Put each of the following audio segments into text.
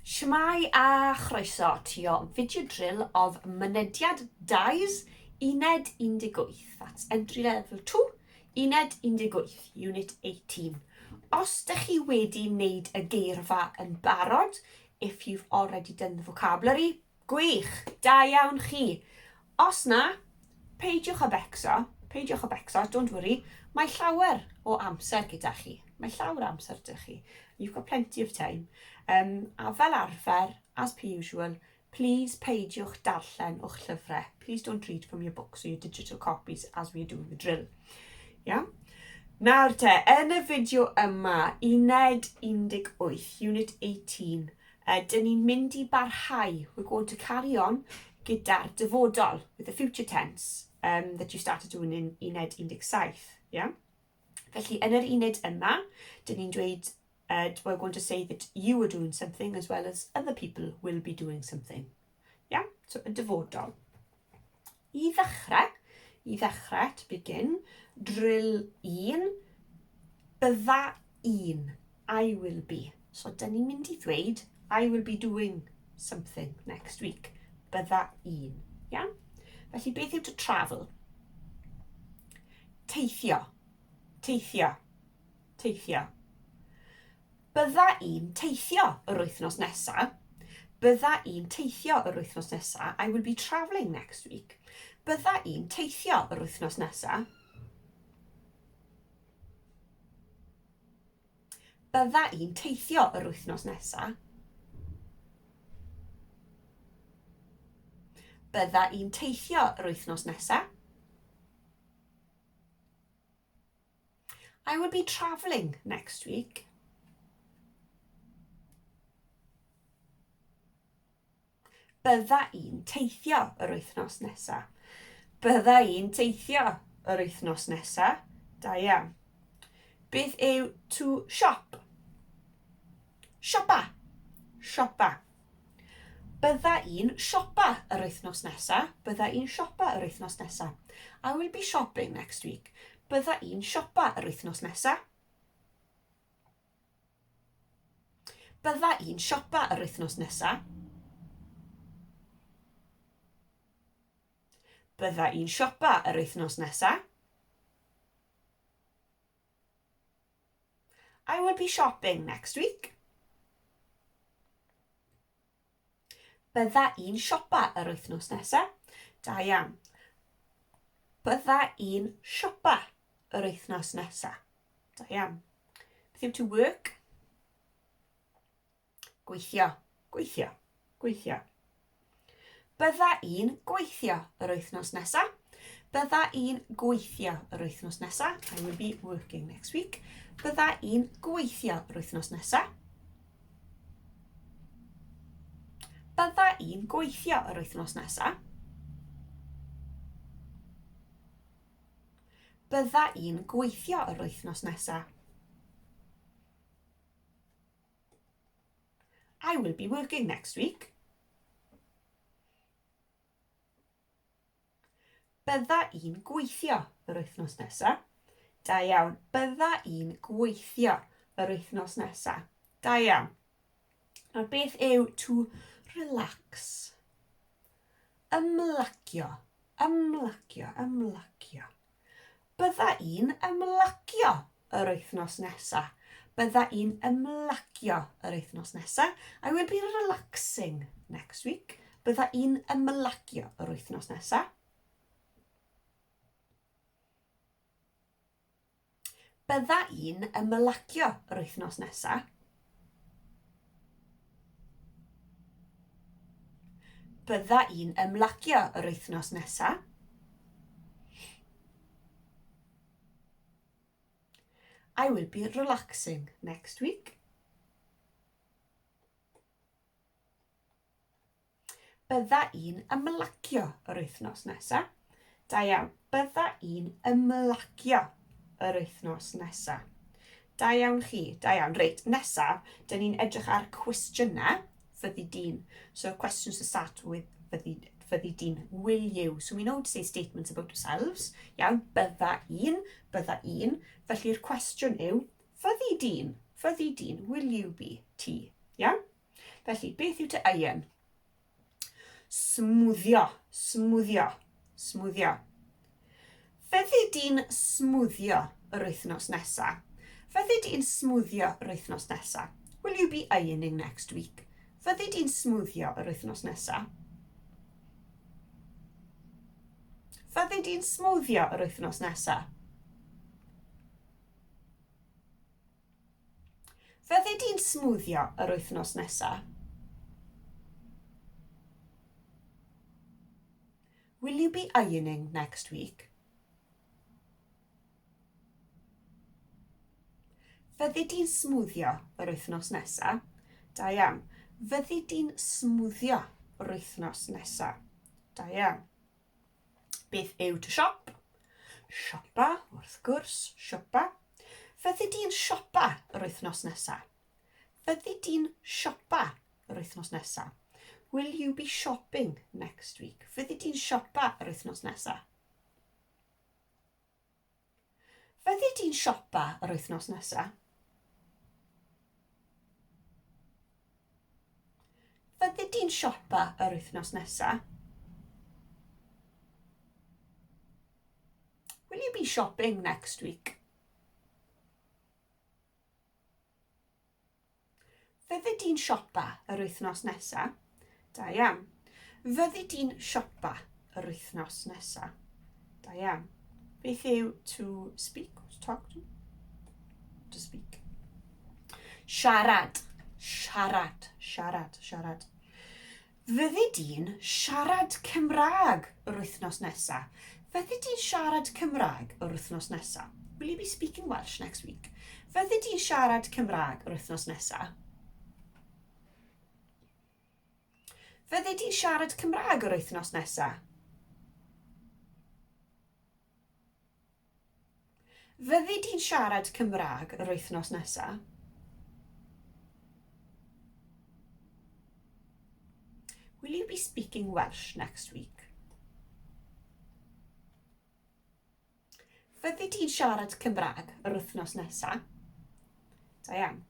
Shwmae a chroeso to your video drill of Mynediad Dies, Uned 18. That's entry level 2, Uned 18, Unit 18. Os dych chi wedi wneud y geirfa yn barod, if you've already done the vocabulary, Gwych! Da iawn chi! Os na, peidiwch â becso, peidiwch â becso, don't worry, mae llawer o amser gyda chi. Mae llawer o amser gyda chi. You've got plenty of time. Um, a fel arfer, as per usual, please peidiwch darllen o'ch llyfrau. Please don't read from your books or your digital copies as we are doing the drill. Yeah? Nawr te, yn y fideo yma, uned 18, unit 18, Uh, dyn ni'n mynd i barhau, we're going to carry on, gyda'r dyfodol, with the future tense um, that you started doing in uned 17. Yeah? Felly, yn yr uned yma, dyn ni'n dweud, uh, we're going to say that you are doing something as well as other people will be doing something. Yeah? So, y dyfodol. I ddechrau, i ddechrau, to begin, drill 1, bydda i'n, I will be. So, dyn ni'n mynd i ddweud, I will be doing something next week. Bydda i'n. Iawn? Felly, beth yw to travel? Teithio. Teithio. Teithio. Bydda i'n teithio yr wythnos nesa. Bydda i'n teithio yr wythnos nesa. I will be travelling next week. Bydda i'n teithio yr wythnos nesa. Bydda i'n teithio yr wythnos nesa. Bydda i'n teithio yr wythnos nesa. I will be travelling next week. Bydda i'n teithio yr wythnos nesa. Bydda i'n teithio yr wythnos nesa. Da iawn. Beth yw to shop? Siopa. Siopa. Bydda i'n siopa yr wythnos nesa. Bydda i'n siopa yr wythnos nesa. I will be shopping next week. Bydda i'n siopa yr wythnos nesa. Bydda i'n siopa yr wythnos nesa. Bydda i'n siopa yr wythnos nesa. I will be shopping next week. Bydda i'n siopa yr wythnos nesaf. Da iawn. Bydda i'n siopa yr wythnos nesaf. Da iawn. Beth yw to work? Gweithio, gweithio, gweithio. Bydda i'n gweithio yr wythnos nesa. Bydda i'n gweithio yr wythnos nesa. I will be working next week. Bydda i'n gweithio yr wythnos nesa. Bydda i'n gweithio yr wythnos nesa. Bydda i'n gweithio yr wythnos nesa. I will be working next week. Bydda i'n gweithio yr wythnos nesa. Da iawn. Bydda i'n gweithio yr wythnos nesa. Da iawn. Nawr beth yw to relax? Ymlacio, ymlacio, ymlacio. Bydda i'n ymlacio yr wythnos nesa. Bydda i'n ymlacio yr wythnos nesa. I will be relaxing next week. Bydda i'n ymlacio yr wythnos nesa. Bydda i'n ymlacio yr wythnos nesa. Bydda i'n ymlacio yr wythnos nesa. I will be relaxing next week. Bydda i'n ymlacio yr wythnos nesa. Da iawn. Bydda i'n ymlacio yr wythnos nesa. Da iawn chi. Da iawn. Reit, nesaf, dyn ni'n edrych ar cwestiynau fyddi di'n. So questions to start with fyddi, fyddi di'n. Will you? So we know to say statements about ourselves. Iawn, bydda i'n, bydda i'n. Felly'r cwestiwn yw, fyddi di'n, fyddi di'n, will you be, ti. Iawn? Felly, beth yw to iron? Smwddio, smwddio, smwddio. Fyddi di'n smwddio yr wythnos nesa? Fyddi di'n smwddio yr wythnos nesa? Will you be ironing next week? Fyddi di'n smwddio yr wythnos nesa? Fyddi di'n smwddio yr wythnos nesa? Fyddi di'n smwddio yr wythnos nesa? Will you be ironing next week? Fyddi di'n smwddio yr wythnos nesa? Da iawn. Fyddi di'n smwddio yr wythnos nesa? Da iawn. Beth yw to shop? Siopa, wrth gwrs, siopa. Fyddi di'n siopa yr wythnos nesa? Fyddi di'n siopa yr wythnos nesa? Will you be shopping next week? Fyddi di'n siopa yr wythnos nesa? Fyddi di'n siopa yr wythnos nesa? Fyddi di'n siopa yr wythnos nesa? Will you be shopping next week? Fyddi di'n siopa yr wythnos nesa? Da iawn. Fyddi di'n siopa yr wythnos nesa? Da iawn. Beth yw to speak, to talk to? To speak. Siarad, siarad, siarad, siarad. Fyddi di'n siarad Cymraeg yr wythnos nesa? Fyddi di'n siarad Cymraeg yr wythnos nesa? Will you be speaking Welsh next week? Fyddi di'n siarad Cymraeg yr wythnos nesa? Fyddi di'n siarad Cymraeg yr wythnos nesa? Fyddi di'n siarad Cymraeg yr wythnos nesa? Will you be speaking Welsh next week? Fyddi di'n siarad Cymraeg yr wythnos nesa? Da iawn.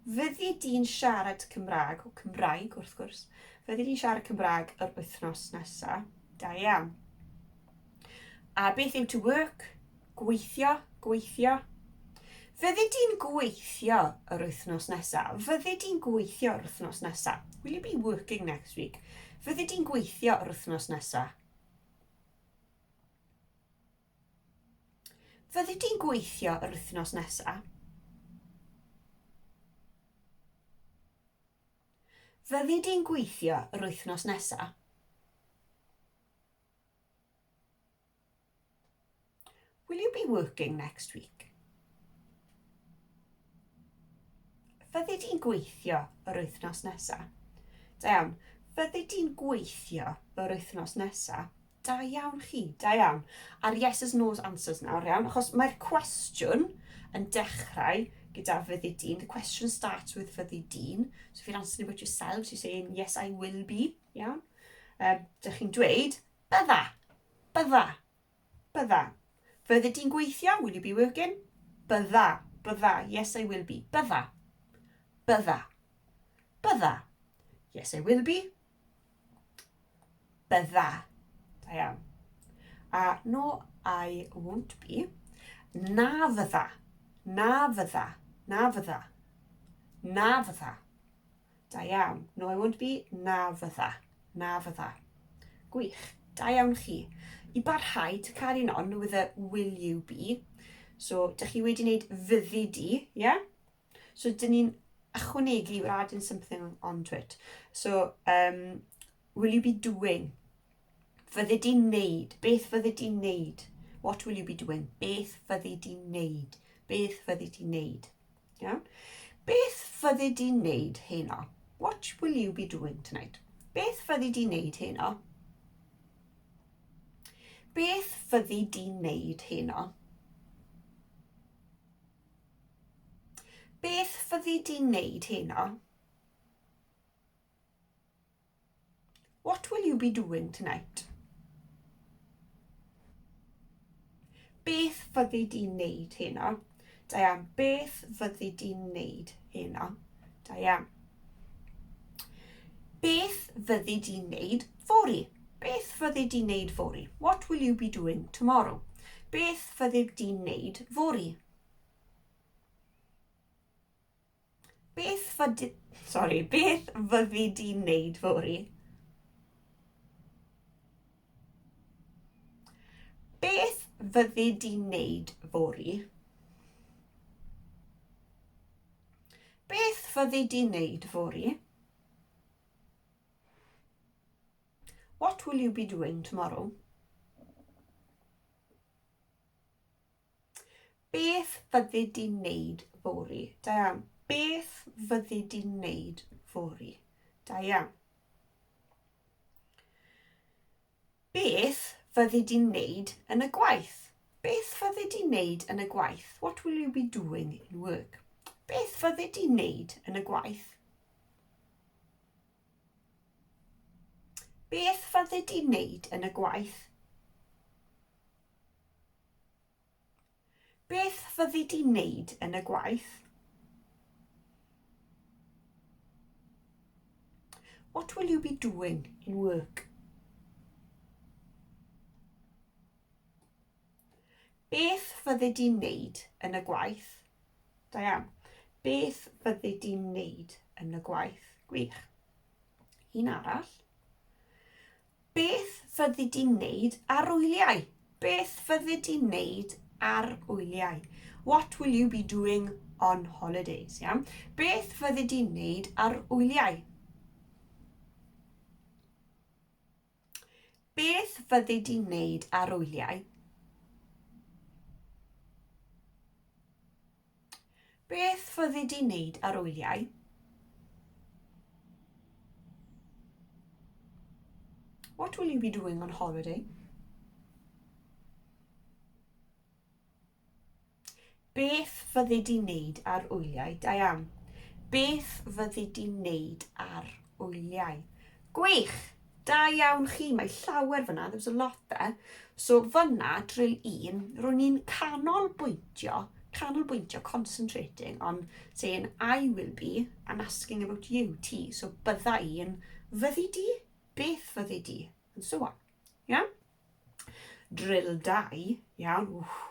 Fyddi di'n siarad Cymraeg, o Cymraeg wrth gwrs, fyddi di'n siarad Cymraeg yr wythnos nesa? Da iawn. A beth yw to work? Gweithio, gweithio. Fyddi di'n gweithio yr wythnos nesaf? Fyddi di'n gweithio yr wythnos nesaf? Will you be working next week? Fyddi di'n gweithio yr wythnos nesaf? Fyddi di'n gweithio yr wythnos nesaf? Fyddi di'n gweithio yr wythnos nesaf? Will you be working next week? Fyddi di'n gweithio yr wythnos nesaf? Da iawn. Fyddi di'n gweithio yr wythnos nesaf? Da iawn chi, da iawn. A'r yeses, nos answers nawr, iawn, achos mae'r cwestiwn yn dechrau gyda fyddi di'n. The question starts with fyddi di'n. So if you're answering about yourselves, you're saying yes, I will be, iawn. Um, dych chi'n dweud, Bydda! Bydda! Bydda. Fyddi di'n gweithio? Will you be working? Bydda. Bydda. Yes, I will be. Bydda. Bydda. Bydda. Yes, I will be. Bydda. Da iawn. A no, I won't be. Na fydda. Na fydda. Na fydda. Na fydda. Da iawn. No, I won't be. Na fydda. Na fydda. Gwych. Da iawn chi. I barhau, to carry on with the will you be. So, dych chi wedi wneud fyddi di, yeah? So, dyn ni'n ychwanegu, we're adding something onto it. So, um, will you be doing? Fyddi di'n neud? Beth fyddi di'n neud? What will you be doing? Beth fyddi di'n neud? Beth fyddi di'n neud? Iawn? Beth fyddi di'n neud heno? What will you be doing tonight? Beth fyddi di'n neud heno? Beth fyddi di'n neud heno? Beth fyddi di'n neud heno? What will you be doing tonight? Beth fyddi di'n neud heno? Da iawn. Beth fyddi di'n neud heno? Da iawn. Beth fyddi di'n neud fory? Beth fyddi di'n neud fory? What will you be doing tomorrow? Beth fyddi di'n neud fory? Beth fyddi... Sorry, beth fyddi di'n neud fory? Beth fyddi di'n neud fory? Beth fyddi di'n neud fory? What will you be doing tomorrow? Beth fyddi di'n neud fory? Da iawn. Beth fyddi di'n neud fory? Da iawn. Beth fyddi di'n neud yn y gwaith? Beth fyddi di'n neud yn y gwaith? What will you be doing in work? Beth fyddi di'n neud yn y gwaith? Beth fyddi di'n neud yn y gwaith? Beth fyddi di'n neud yn y gwaith? What will you be doing in work? Beth fyddi di'n neud yn y gwaith? Da iawn. Beth fyddi di'n neud yn y gwaith? Gwych. Un arall. Beth fyddi di'n neud ar wyliau? Beth fyddi di'n neud ar wyliau? What will you be doing on holidays? Yeah? Beth fyddi di'n neud ar wyliau? Beth fyddi di'n neud ar wyliau? Beth fyddi di'n neud ar wyliau? What will you be doing on holiday? Beth fyddi di'n neud ar wyliau? Da iawn. Beth fyddi di'n neud ar wyliau? Gwych! Da iawn chi, mae llawer fyna, there was a lot there. So fyna, drill 1, ro'n i'n canolbwyntio, canolbwyntio, concentrating on saying I will be and asking about you, ti. So bydda i'n, fyddi di, beth fyddi di, and so on. Yeah? Drill 2, iawn, wff.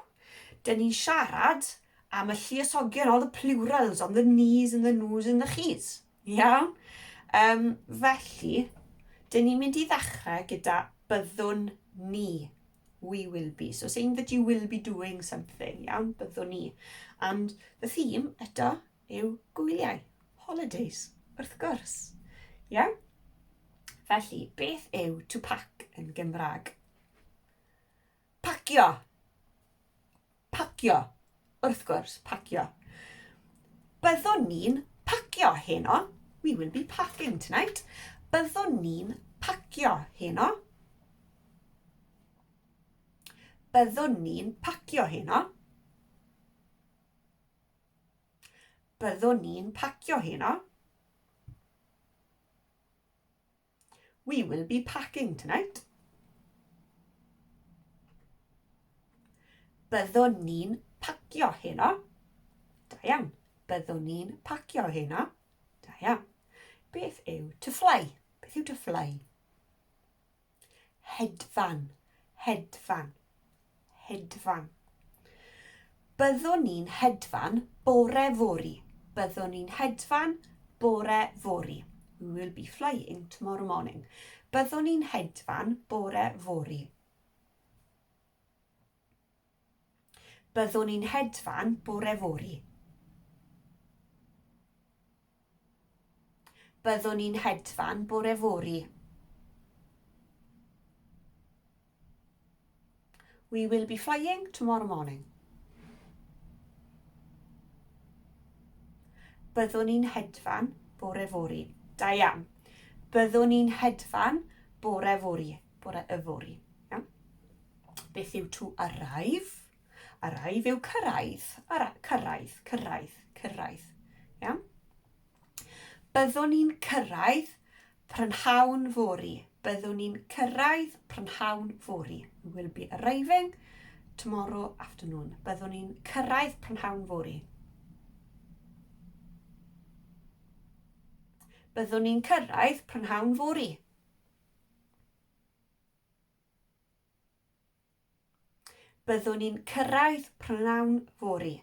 Dyn ni'n siarad am y lluosogion, all the plurals, on the knees and the nos and the chis. Iawn? Um, felly, dyn ni'n mynd i ddechrau gyda byddwn ni. We will be. So saying that you will be doing something, iawn? Byddwn ni. And the theme, eto, yw gwyliau. Holidays, wrth gwrs. Iawn? Felly, beth yw to pack yn Gymraeg? Pacio! Pacio. Wrth gwrs, pacio. Byddwn ni'n pacio heno. We will be packing tonight. Byddwn ni'n pacio heno. Byddwn ni'n pacio heno. Byddwn ni'n pacio heno. We will be packing tonight. Byddwn ni'n pacio heno. Da iawn. Byddwn ni'n pacio heno. Da iawn. Beth yw to fly? Beth yw to fly? Hedfan, hedfan, hedfan. Byddwn ni'n hedfan bore fory. Byddwn ni'n hedfan bore fory. We will be flying tomorrow morning. Byddwn ni'n hedfan bore fory. Byddwn ni'n hedfan bore fory. Byddwn ni'n hedfan bore fory. We will be flying tomorrow morning. Byddwn ni'n hedfan bore fory. Da iawn. Byddwn ni'n hedfan bore fory. Bore yfory. Iawn? Beth yw to arrive? Arrive yw cyrraedd. Ara, cyrraedd, cyrraedd, cyrraedd. Iawn? Byddwn ni'n cyrraedd prynhawn fory. Byddwn ni'n cyrraedd prynhawn fory. We will be arriving tomorrow afternoon. Byddwn ni'n cyrraedd prynhawn fory. Byddwn ni'n cyrraedd prynhawn fory. Byddwn ni'n cyrraedd prynhawn fory.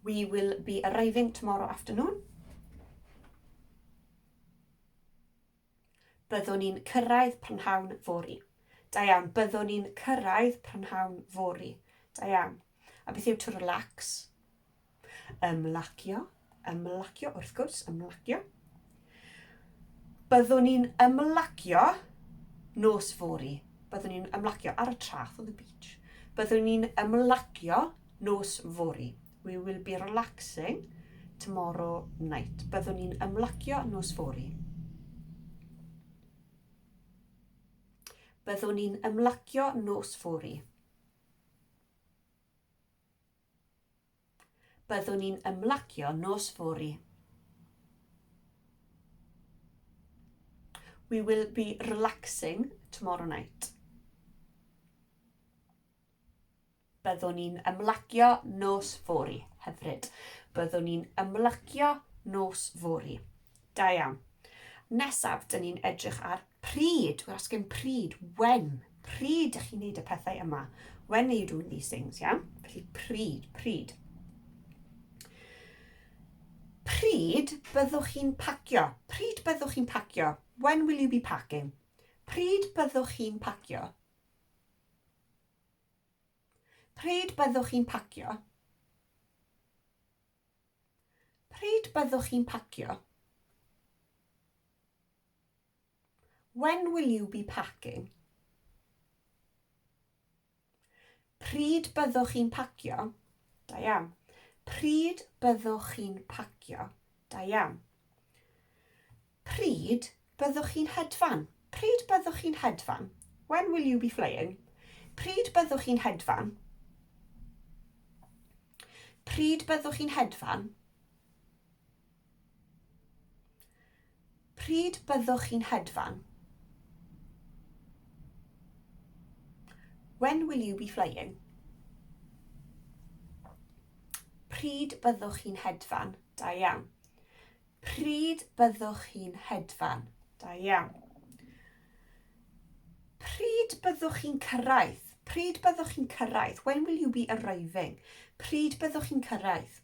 We will be arriving tomorrow afternoon. Byddwn ni'n cyrraedd prynhawn fory. Da iawn. Byddwn ni'n cyrraedd prynhawn fory. Da iawn. A beth yw to relax? Ymlacio. Ymlacio, wrth gwrs, ymlacio. Byddwn ni'n ymlacio nos fory. Byddwn ni'n ymlacio ar y traeth, on the beach. Byddwn ni'n ymlacio nos fory. We will be relaxing tomorrow night. Byddwn ni'n ymlacio nos fory. Byddwn ni'n ymlacio nos fory. Byddwn ni'n ymlacio nos fory. We will be relaxing tomorrow night. Byddwn ni'n ymlacio nos fory. Hyfryd. Byddwn ni'n ymlacio nos fory. Da iawn. Nesaf, dyn ni'n edrych ar pryd. We're asking pryd. When. Pryd ydych chi'n neud y pethau yma? When are you doing these things, iawn? Felly pryd, pryd. Pryd byddwch chi'n pacio? Pryd byddwch chi'n pacio? When will you be packing? Pryd byddwch chi'n pacio? Pryd byddwch chi'n pacio? Pryd byddwch chi'n pacio? When will you be packing? Pryd byddwch chi'n pacio? Da iawn. Pryd byddwch chi'n pacio? Da iawn. Pryd byddwch chi'n hedfan? Pryd byddwch chi'n hedfan? When will you be flying? Pryd byddwch chi'n hedfan? Pryd byddwch chi'n hedfan? Pryd byddwch chi'n hedfan? When will you be flying? Pryd byddwch chi'n hedfan? Da iawn. Pryd byddwch chi'n hedfan? Da iawn. Pryd byddwch chi'n cyrraedd? Pryd byddwch chi'n cyrraedd? When will you be arriving? Pryd byddwch chi'n cyrraedd?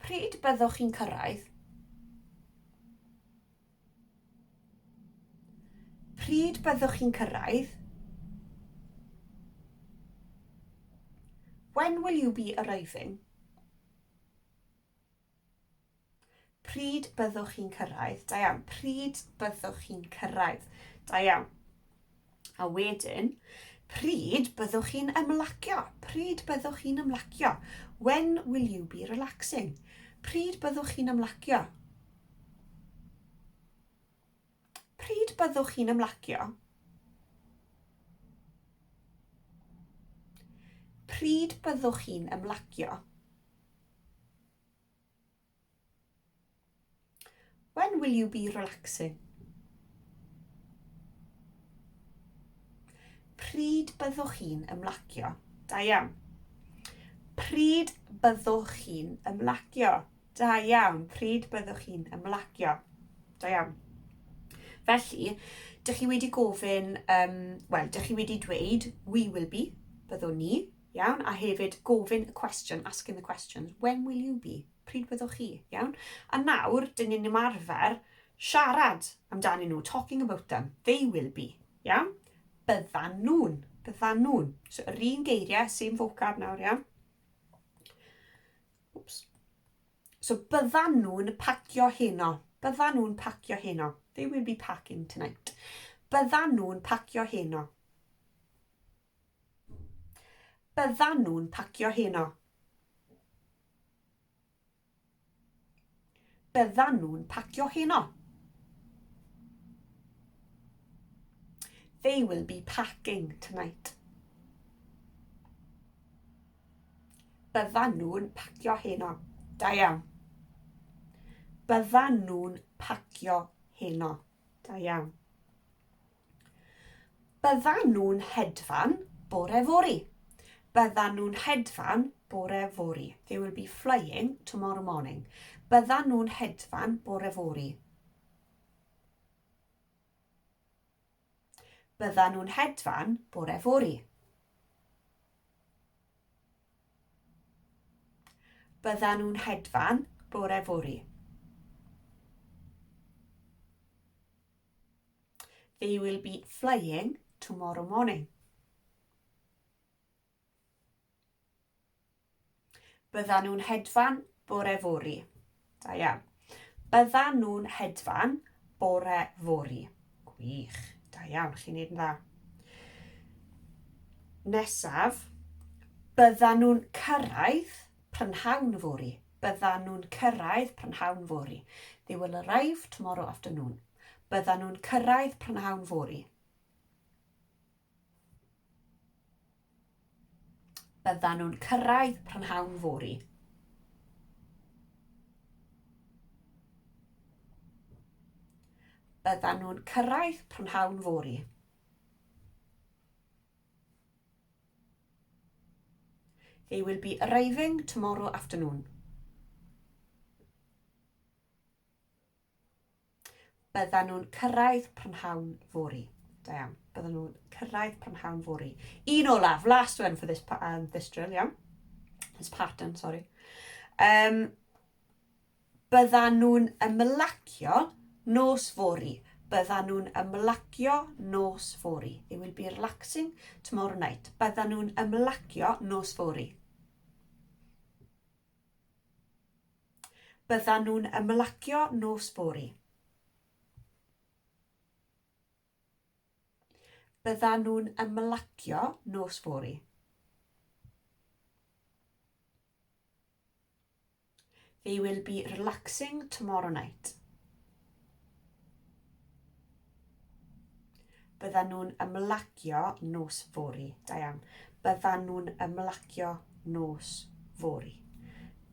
Pryd byddwch chi'n cyrraedd? Pryd byddwch chi'n cyrraedd? When will you be arriving? Pryd byddwch chi'n cyrraedd? Da iawn. Pryd byddwch chi'n cyrraedd? Da iawn. A wedyn, pryd byddwch chi'n ymlacio? Pryd byddwch chi'n ymlacio? When will you be relaxing? Pryd byddwch chi'n ymlacio? Pryd byddwch chi'n ymlacio? Pryd byddwch chi'n ymlacio? When will you be relaxing? Pryd byddwch chi'n ymlacio? Da iawn. Pryd byddwch chi'n ymlacio? Da iawn. Pryd byddwch chi'n ymlacio? Da iawn. Felly, dych chi wedi gofyn, um, wel, dych chi wedi dweud, we will be, byddwn ni, iawn, a hefyd gofyn y cwestiwn, asking the questions, when will you be? Pryd byddwch chi, iawn? A nawr, dyn ni'n ymarfer siarad amdanyn nhw, talking about them, they will be, iawn? Byddan nhw'n, byddan nhw'n. So, yr un geiriau, same vocab nawr, iawn? Oops. So byddan nhw'n pacio heno. Byddan nhw'n pacio heno. They will be packing tonight. Byddan nhw'n pacio heno. Byddan nhw'n pacio heno. Byddan nhw'n pacio heno. They will be packing tonight. Byddan nhw'n pacio heno. Da iawn. Byddan nhw'n pacio heno. Da iawn. Byddan nhw'n hedfan bore fory. Byddan nhw'n hedfan bore fory. They will be flying tomorrow morning. Byddan nhw'n hedfan bore fory. Byddan nhw'n hedfan bore fory. Byddan nhw'n hedfan bore fory. They will be flying tomorrow morning. Byddan nhw'n hedfan bore fory. Da iawn. Byddan nhw'n hedfan bore fory. Gwych. Da iawn, chi'n neud yn dda. Nesaf, byddan nhw'n cyrraedd prynhawn fory. Byddan nhw'n cyrraedd prynhawn fory. They will arrive tomorrow afternoon. Byddan nhw'n cyrraedd prynhawn fory. Byddan nhw'n cyrraedd prynhawn fory. Byddan nhw'n cyrraedd prynhawn fory. They will be arriving tomorrow afternoon. Byddan nhw'n cyrraedd prynhawn fory. Da iawn. Byddan nhw'n cyrraedd prynhawn fory. Un olaf, last one for this, this drill, iawn? This pattern, sorry. Um, byddan nhw'n ymlacio nos fory. Byddan nhw'n ymlacio nos fory. They will be relaxing tomorrow night. Byddan nhw'n ymlacio nos fory. Byddan nhw'n ymlacio nos fory. Byddan nhw'n ymlacio nos fory. They will be relaxing tomorrow night. Byddan nhw'n ymlacio nos fory. Da iawn. Byddan nhw'n ymlacio nos fory.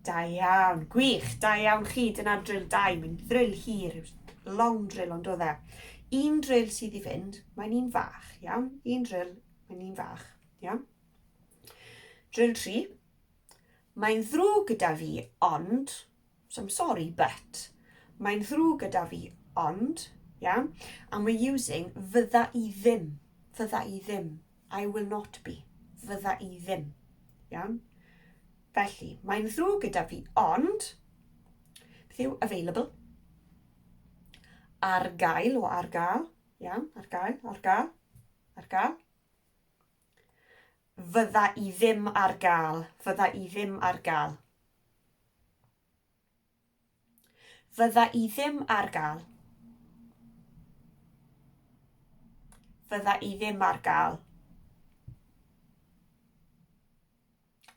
Da iawn. Gwych. Da iawn chi. Dyna'r drill 2. Mae'n ddrill hir. Long drill ond oedd e. Un drill sydd i fynd. Mae'n un fach. Iawn. Un drill. Mae'n un fach. Iawn. Drill 3. Mae'n ddrwg gyda fi, ond... So I'm sorry, but. Mae'n ddrwg gyda fi, ond, yeah? And we're using fydda i ddim. Fydda i ddim. I will not be. Fydda i ddim. Iawn? Felly, mae'n ddrwg gyda fi, ond, beth yw available? Ar gael o ar gael. Iawn, ar gael, ar gael, ar gael. Fydda i ddim ar gael. Fydda i ddim ar gael. Fydda i ddim ar gael. Fydda i ddim ar gael.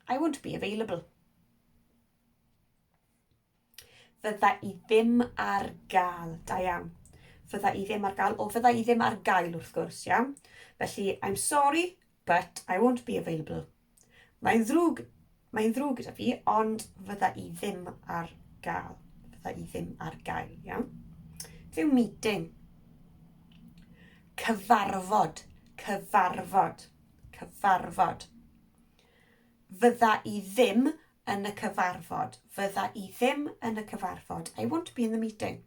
I won't be available. Fydda i ddim ar gael. Da iawn. Fydda i ddim ar gael. O, fydda i ddim ar gael wrth gwrs, iawn. Felly, I'm sorry, but I won't be available. Mae'n ddrwg, mae'n ddrwg gyda fi, ond fydda i ddim ar gael. Fydda i ddim ar gael, iawn. Beth yw meeting? Cyfarfod, cyfarfod, cyfarfod. Fydda i ddim yn y cyfarfod. Fydda i ddim yn y cyfarfod. I won't be in the meeting.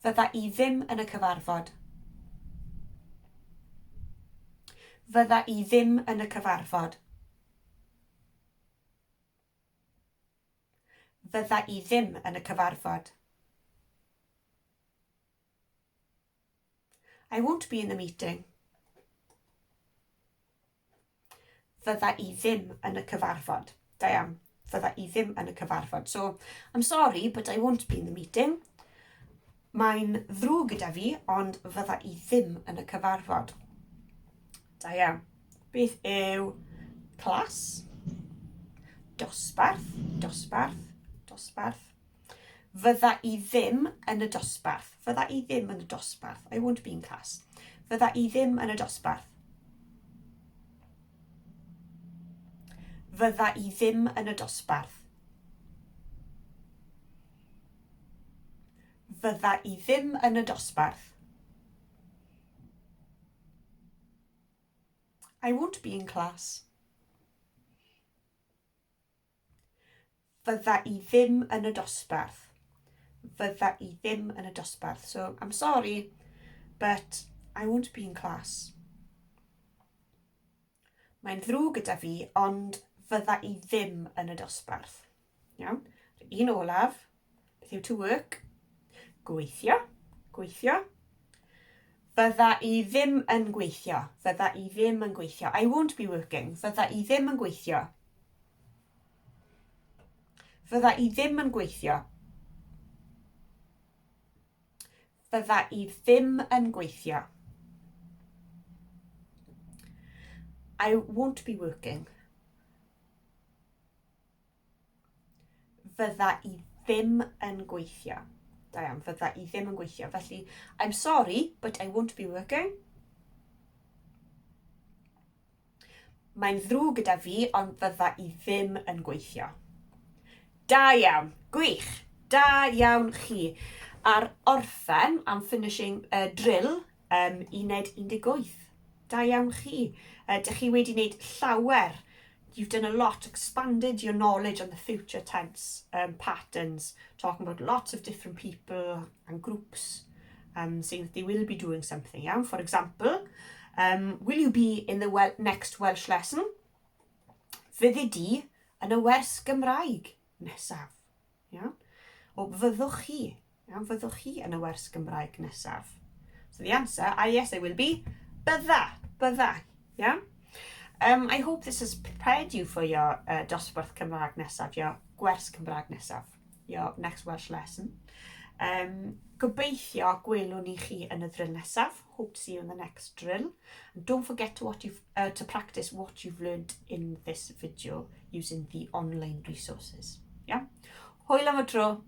Fydda i ddim yn y cyfarfod. Fydda i ddim yn y cyfarfod. Fydda i ddim yn y cyfarfod. I won't be in the meeting. Fydda i ddim yn y cyfarfod. Da iawn. Fydda i ddim yn y cyfarfod. So, I'm sorry, but I won't be in the meeting. Mae'n ddrwg gyda fi, ond fydda i ddim yn y cyfarfod. Da iawn. Beth yw class? Dosbarth, dosbarth, dosbarth. Fydda i ddim yn y dosbarth. Fydda i ddim yn y dosbarth. I won't be in class. Fydda i ddim yn y dosbarth. Fydda i ddim yn y dosbarth. Fydda i ddim yn y dosbarth. I won't be in class. Fydda i ddim yn y dosbarth. Fydda i ddim yn y dosbarth. So, I'm sorry, but I won't be in class. Mae'n ddrwg gyda fi, ond fydda i ddim yn y dosbarth. Iawn? Un olaf, beth yw to work? Gweithio, gweithio. Fydda i ddim yn gweithio. Fydda i ddim yn gweithio. I won't be working. Fydda i ddim yn gweithio. Fydda i ddim yn gweithio. Fydda i ddim yn gweithio. I won't be working. Fydda i ddim yn gweithio. Da iawn, fydda i ddim yn gweithio. Felly, I'm sorry, but I won't be working. Mae'n ddrwg gyda fi, ond fydda i ddim yn gweithio. Da iawn, gwych, da iawn chi. Ar orffen, am finishing drill uned 18. Da iawn chi. Dych chi wedi wneud llawer. You've done a lot, expanded your knowledge on the future tense patterns, talking about lots of different people and groups, saying that they will be doing something. Iawn? For example, will you be in the wel next Welsh lesson? Fyddi di yn y wers Gymraeg nesaf. Iawn? O fyddwch chi. Iawn? Fyddwch chi yn y wers Gymraeg nesaf. So the answer, ah, yes, I will be, bydda, bydda. Iawn? I hope this has prepared you for your dosbarth Cymraeg nesaf, your gwers Cymraeg nesaf, your next Welsh lesson. Gobeithio gwelwn ni chi yn y drill nesaf. Hope to see you in the next drill. And don't forget to practice what you've learned in this video using the online resources. Yeah? Hwyl am y tro.